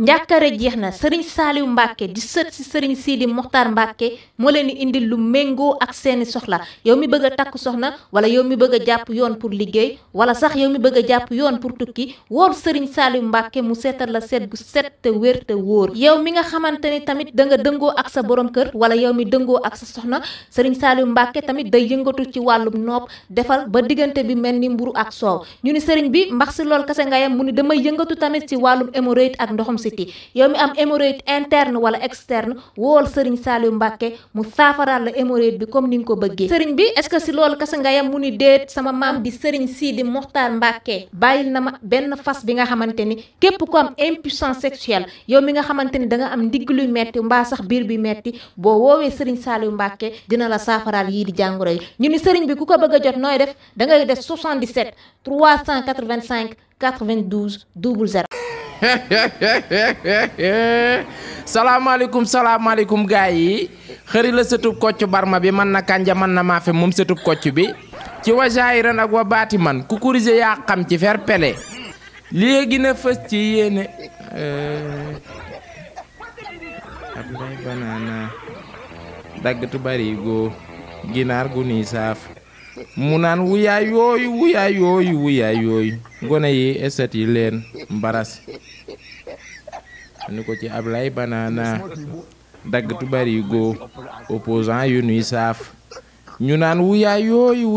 njàkkare jeex na Serigne Saliou Mbacke di sët si Serigne Sidi Mokhtar Mbacke moo leen di indil lu méngoo ak seeni soxla yow mi bëgg a takk soxna wala yow mi bëgg a jàpp yoon pour liggéey wala sax yow mi bëgg a jàpp yoon pour tukki wool Serigne Saliou Mbacke mu seetal la seet bu set te wér te wóor yow mi nga xamante ni tamit da nga dëngoo ak sa borom kër wala yow mi dëngoo ak sa soxna Serigne Saliou Mbacke tamit day yëngatu ci wàllum nopp defal ba diggante bi mel ni mburu ak soow ñu ni Serigne bi mbax si lool kase nga yam mu ni damay yëngatu tamit ci wàllum hémorroïde ak ndoxum siti yow mi am hémorroïde interne wala externe wool Serigne Saliou Mbacke mu saafaraal la hémorroïde bi comme ni nga ko bëggee Serigne bi est-ce que si loolu kase nga yam mu ni déet sama maam di Serigne Sidi Mokhtar Mbacke bàyyil na ma benn fas bi nga xamante ni képp ku am impuissance sexuelle yow mi nga xamante ni da nga am ndigg luy metti mbaa sax biir bi metti boo woowee Serigne Saliou Mbacke dina la saafaraal yii di jàngoro yi ñu ni Serigne bi ku ko bëgg a jot nooy def da ngay def 77 385 92 00. salaamaaleykum gaay yi xëri la sëtub Kocc Barma bi man na kanja man na maafe moom sëtub Kocc bi ci wa jaayiran ak wa baati man ku kurise yaa xam ci fer pele léegi na fës ci yéene Abdoulaye Banana daggatu barigo ginaar gu nii saaf mu naan wuyaay yooyu ngone yi estat yi leen mbaras ni ko ci Abdoulaye Banana daggatu barigo opposant yu nuy saaf ñu naan wuyaay yooyu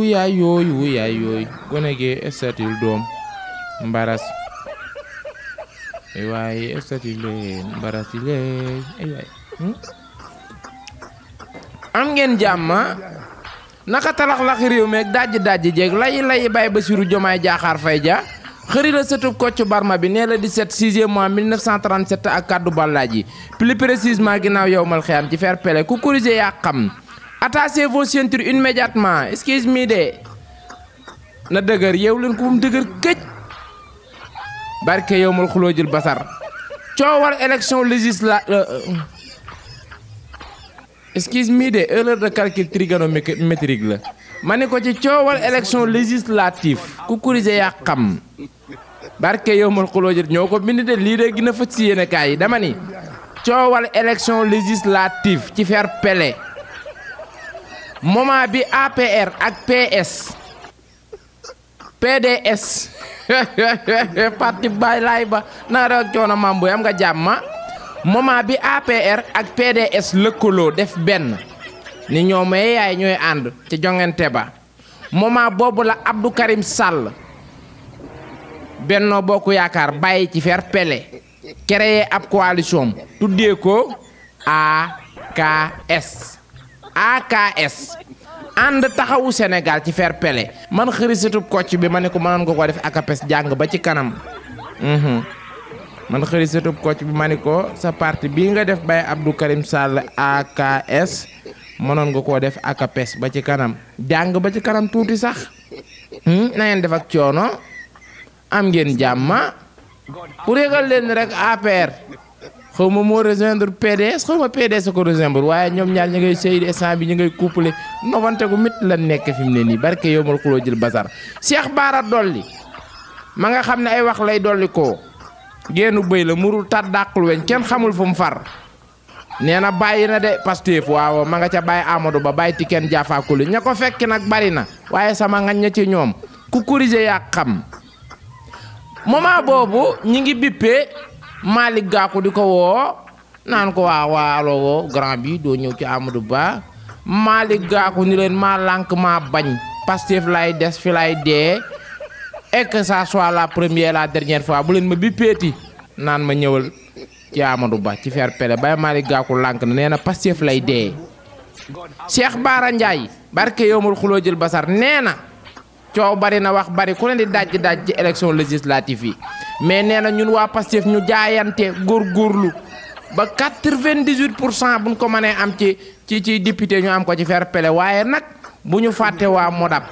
gone gi estat yi doom mbaras ay waay estat yi leen mbaras yi leen ay waay am ngeen jàmm naka talax-laxi réew meeg dajji jeeg lay Baye Bassirou Diomaye Diakhar Faye ja xëri la sëtub Kocc Barma bi nee la 17 6e mois 1937 ak kaddu ballaaj yi plus précisément ginnaaw yow mal xiyam ci fer pele ku corriger yaa xam attachez vos ceintures immédiatement excuse me de na dëgër yeew leen ko mu dëgër këj barke yow mal xuloo jël basar coowal élection législative excuse me de erreur de calcul trigonométrique la ma ne ko ci coowal élection législative ku corriger yaa xam barke yow mal xuloo jël ñoo ko bind de lii de gën a fëj si yéene kaay yi dama ni coowal élection législative ci fer pele moment bi APR ak PS PDS parti bay laay ba naa rek coono mamboy am nga jàmma moment bi APR ak PDS lëkkaloo def benn ni ñoom yaay ñooy ànd ci jongante ba moment boobu la Abdou Karim Sall Benno Bokk Yaakaar bàyyi ci fer pele créé ab coalition tuddee ko AKS ànd taxawu Sénégal ci fer pele man xëri sëtub Kocc bi ma ne ko mënoon nga ko def akapes jàng ba ci kanam man xëri sëtub Kocc bi ma ne ko sa parti bii nga def Baye Abdou Karim Sall AKS mënoon nga koo def akapes ba ci kanam jàng ba ci kanam tuuti sax na ngeen def ak coono am ngeen jàmma pour yëgal leen rek APR xaw ma moo rejoindre PDS xaw ma PDS ko rejoindre waaye ñoom ñaar ñu ngay sëy instant bi ñu ngay couplé novante gu mit la nekk fi mu ne nii barke yow mal xuloo jël basar Cheikh Bara Dolly ma nga xam ne ay wax lay dolli ko génnu bëy la murul tat dàqul weñ kenn xamul fu mu far nee na bàyyi na de Pastef waaw ma nga ca bàyyi Amadou Ba bàyyi ti kenn jaafaakuli ña ko fekk nag bari na waaye sama ngañ ña ci ñoom ku corriger yaa xam moment boobu ñi ngi bippee Malick Gakou di ko woo naan ko waalo grand bi doo ñëw ci Amadou Ba Malick Gakou ni leen maa lànk maa bañ Pastef lay des fi lay dee et que ça soit la première la dernière fois bu leen ma bippeeti naan ma ñëwal ci Amadou Ba ci fer pele bay Malick Gakou lànk na nee na Pastef lay dee Cheikh Bara Ndiaye barke yow mal xuloo jël basar nee na coow bari na wax bari ku ne di daj ci élection législative yi mais nee na ñun waa Pastef ñu jaayante góorgóorlu ba 98% buñ ko mënee am ci député ñu am ko ci fer pele waaye nag bu ñu fàtte waa Modap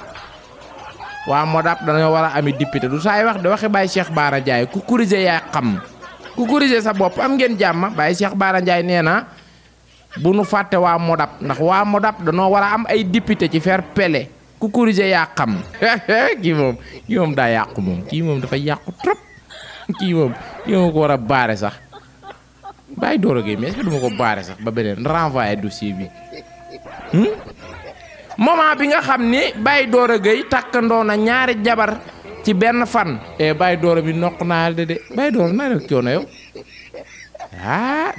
dañoo war a ami député du saay wax de waxi Baye Cheikh Bara Ndiaye ku corriger yaa xam ku corriger sa bopp am ngeen jàmm Baye Cheikh Bara Ndiaye nee na bu ñu fàtte waa Modap ndax waa Modap dañoo war a am ay député ci fer pele ku corriger yaa xam kii moom daa yàqu moom kii moom dafa yàqu trop kii moom ko war a baare sax Baye Doro Gueye mais est-ce que duma ko baare sax ba beneen renvoyer dossier bi moment bi nga xam ni Baye Doro Gueye takkandoo na ñaari jabar ci benn fan Baye Doro bi noq naa de Baye Doro naa rek coono yow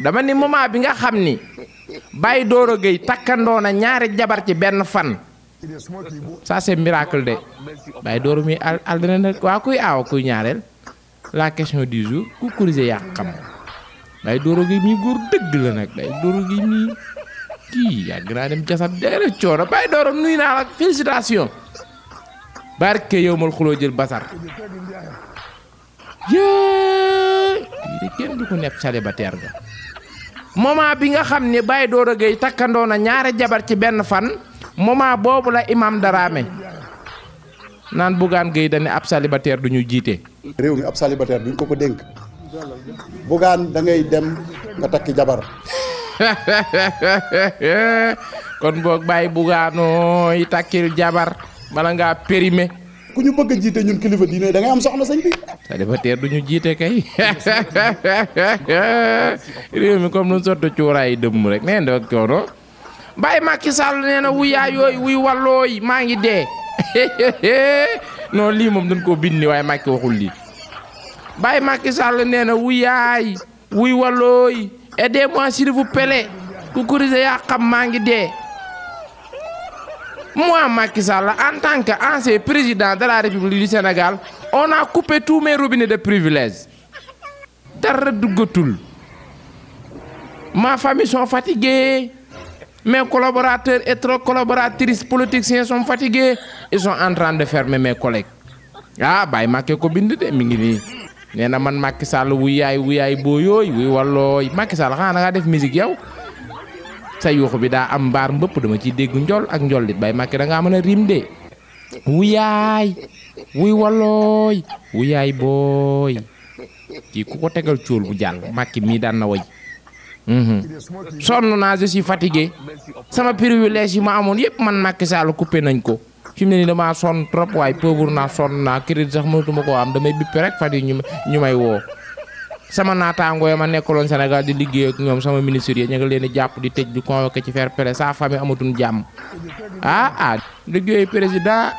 dama ni moment bi nga xam ni Baye Doro Gueye takkandoo na ñaari jabar ci benn fan ça c'est miracle de Baye Doro mi al dina ne waa kuy aaw kuy ñaareel la question du jour ku corriger yaa xam Baye Doro Gueye mi góor dëgg la nag Baye Doro Gueye mi kii yàgg naa dem jasab dere coono Baye Doro nuyu naa la félicitation barke yow mal xuloo jël basar yee de kenn du ko nepp célibataire ga moment bi nga xam ne Baye Doro Gueye takkandoo na ñaari jabar ci benn fan moment boobu la Imam Darame naan Bougane Gueye dañ ne ab célibataire du ñu jiite. réew mi ab célibataire duñ ko dénk Bougane da ngay dem nga takki jabar. kon boog bàyyi Bougane yi takkil jabar bala ngaa périmé. ku ñu bëgg a jiite ñun kilifa diine da ngay am soxna sëñ bi. célibataire du ñu jiite kay réew mi comme nu sotti cuuraay dëmm rek nee na coono. Baye Macky Sall nee na wuyaa yooyu wuy wallooy maa ngi dee non lii moom dañ koo bind ni waaye Macky waxul lii Baye Macky Sall nee na wuyaay wuy wallooy aidez-moi s'il vous plaît ku corriger yaa xam maa ngi dee. Moi Macky Sall en tant qu'ancien président de la République du Sénégal on a coupé tous mes robinets de privilèges dara duggatul ma famille sont fatigués. Mes collaborateurs et trop collaboratrices politiciens sont fatigués. Ils sont en train de fermer mes collègues. Baye Macky ko bind de mi ngi nii nee na man Macky Sall wuyaay boo yooyu wuy wallooy Macky Sall xanaa da ngaa def musique yow sa yuuxu bi daa am mbaar mbëpp dama ciy dégg njol ak njollit Baye Macky da ngaa mën a rim de wuyaay wuy wallooy wuyaay booy kii ku ko tegal cóol bu jàll Macky mii daan na way sonn naa je suis fatigué sama privilège yi ma amoon yëpp man Macky Sall coupé nañ ko fi mu ne nii damaa sonn trop waaye pauvre naa sonn naa crédit sax mënatuma koo am damay bippe rek fan yi ñu may woo sama naataangoo ya ma nekkaloon Sénégal di liggéey ak ñoom sama ministre yi ñu ngi leen di jàpp di tëj di convoqué ci faire prêt sa famille amatuñ jàmm liggéey président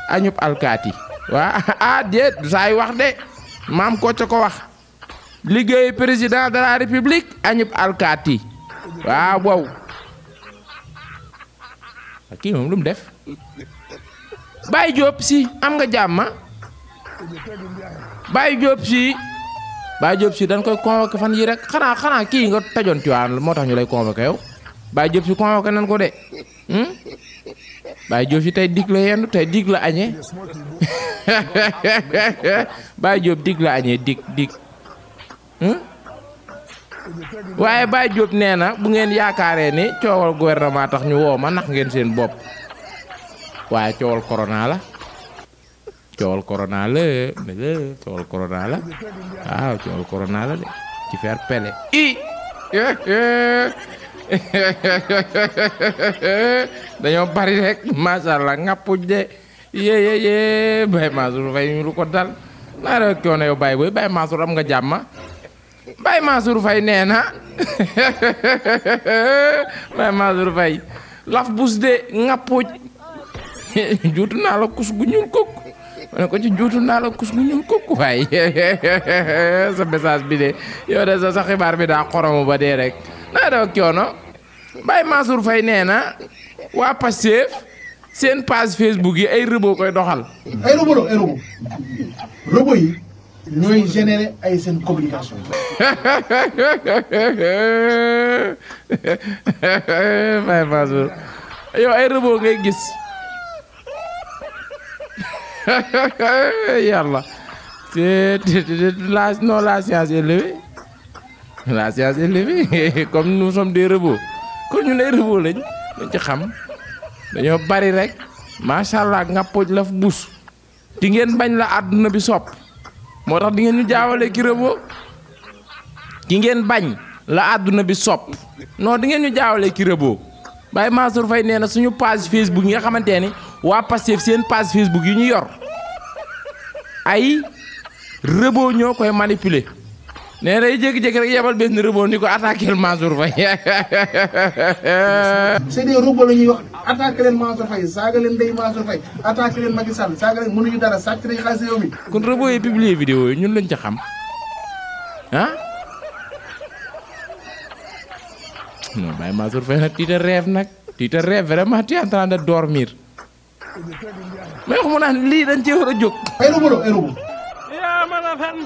añub alkaati waa déet du saay wax de maam ko ca ko wax liggéey président de la république añub alkaati waaw wow kii moom lu mu def Baye Diop si am nga jàmm Baye Diop si dañ koy convoqué fan yi rek xanaa kii nga tajoon Tiwaawan moo tax ñu lay convoqué yow Baye Diop si convoqué nañ ko de Baye Diop si tey dig la yendu tey dig la añee Baye Diop dig la añee dig waaye Baye Diop nee na bu ngeen yaakaaree ni coowal gouvernement tax ñu woo ma nax ngeen seen bopp waaye coowal corona la waaw coowal corona la de ci faire pele dañoo bari rek macha allah ngappuj de yee Baye Mansour Faye ñu lu ko dal naa rek coono yow Baye booy Baye Mansour am nga jàmma Baye Mansour Faye nee na Baye Mansour Faye laf bus de ngappuj juutu naa la kus gu ñuul kukk ma ne ko ci juutu naa la kus gu ñuul kukk waaye sa message bi de yow de sa xibaar bi daa xoromu ba dee rek naa doo coono Baye Mansour Faye nee na waa Pastef seen page Facebook yi ay rëboo koy doxal. ay rëboo yi ñooy générer ay seen communication. Baye Mansour yow ay rëboo ngay gis. yàlla la science est levée comme nous sommes des robots kon ñun ay robots lañ ci xam dañoo bari rek macha allah nga poj laf bus di ngeen bañ la àdduna bi sopp moo tax di ngeen ñu jaawale ki robot ki ngeen bañ la àdduna bi sopp non di ngeen ñu jaawale ki robot Baye Mansour Faye nee na suñu page Facebook yi nga xamante ni waa Pastef seen page Facebook yi ñu yor ay robot ñoo koy manipuler nee day jékki-jékki rek yebal benn robot ni ko attaquer Mansour Faye. c'est des robots la ñuy wax attaqué leen Mansour Faye saaga leen Ndeye Mansour Faye attaqué leen Macky Sall saaga leen mënuñu dara sàcc nañ xaalis réew mi. kon robot yi publier vidéo yi ñun lañ ca xam ah. non Baye Mansour Faye nag tu te rêves nag tu te rêves vraiment tu es en train de dormir mais wax mu naan lii dañ cee war a jóg. ay robot ay robot. yaa mën a fen.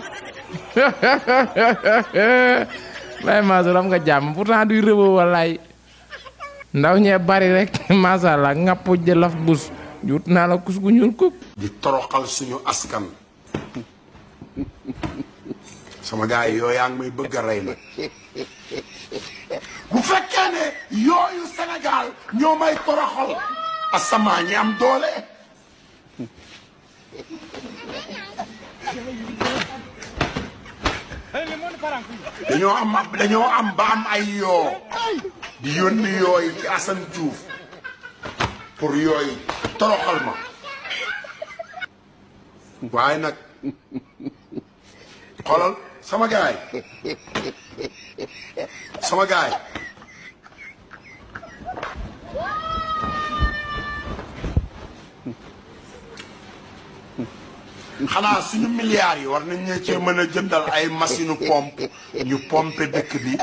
Baye Mansour am nga jàmm pourtant duy rëboo wallaay ndaw ñee bari rek macha allah ngapp jëlaf bus juut naa la kus gu ñuul kuk. di toroxal suñu askan sama gars yi yooyu yaa ngi may bëgg a rey nag bu fekkee ne yooyu Sénégal ñoo may toroxal asamaa ñi am doole. dañoo am ba am ay yoo di yónni yooyu ci Assane Diouf pour yooyu toroxal ma waaye nag xoolal sama gaay xanaa suñu milliards yi war nañ ne cee mën a jëndal ay machine pompe ñu pompe dëkk bi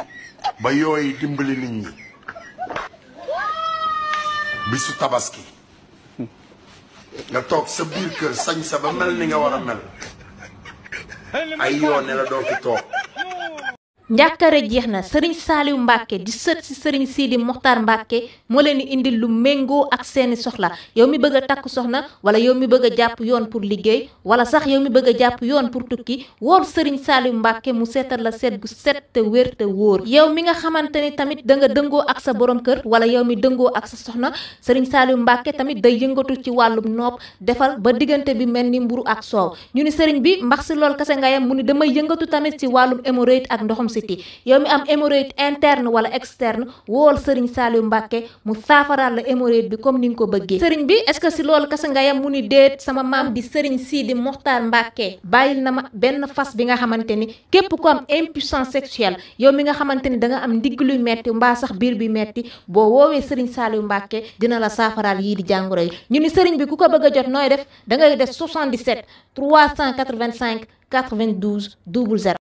ba yooyu dimbali nit ñi bisu tabaski nga toog sa biir kër sañ sa ba mel ni nga war a mel ay yoo ne la doo fi toog. njàkkare jeex na sëriñ Saaliw Mbàkke di sët si sëriñ Sidi Moxtaar Mbàkke moo leen di indil lu méngoo ak seeni soxla yow mi bëgg a takk soxna wala yow mi bëgg a jàpp yoon pour liggéey wala sax yow mi bëgg a jàpp yoon pour tukki woor sëriñ Saaliw Mbàkke mu seetal la seet gu set te wér te wóor yow mi nga xamante ni tamit da nga dëngoo ak sa borom kër wala yow mi dëngoo ak sa soxna sëriñ Saaliw Mbàkke tamit day yëngatu ci wàllum nopp defal ba diggante bi mel ni mburu ak soow ñu ni sëriñ bi mbax si lool kase nga yam mu ni damay yëngatu tamit ci wàllum hémorroïde ak ndoxum yow mi am hémorroïde interne wala externe wool sëriñ Saaliw Mbàkke mu saafaraal la hémorroïde bi comme ni nga ko bëggee sëriñ bi est-ce que si loolu kese nga yam mu ni déet sama maam di sëriñ Sidi Moxtaar Mbàkke bàyyil na ma benn fas bi nga xamante ni képp ko am impuissance sexuelle yow mi nga xamante ni da nga am ndigg luy metti mbaa sax biir bi metti boo woowee sëriñ Saaliw Mbàkke dina la saafaraal yii di jàngoro yi ñu ni sëriñ bi ku ko bëgg a jot nooy def da ngay def 77 385 92 00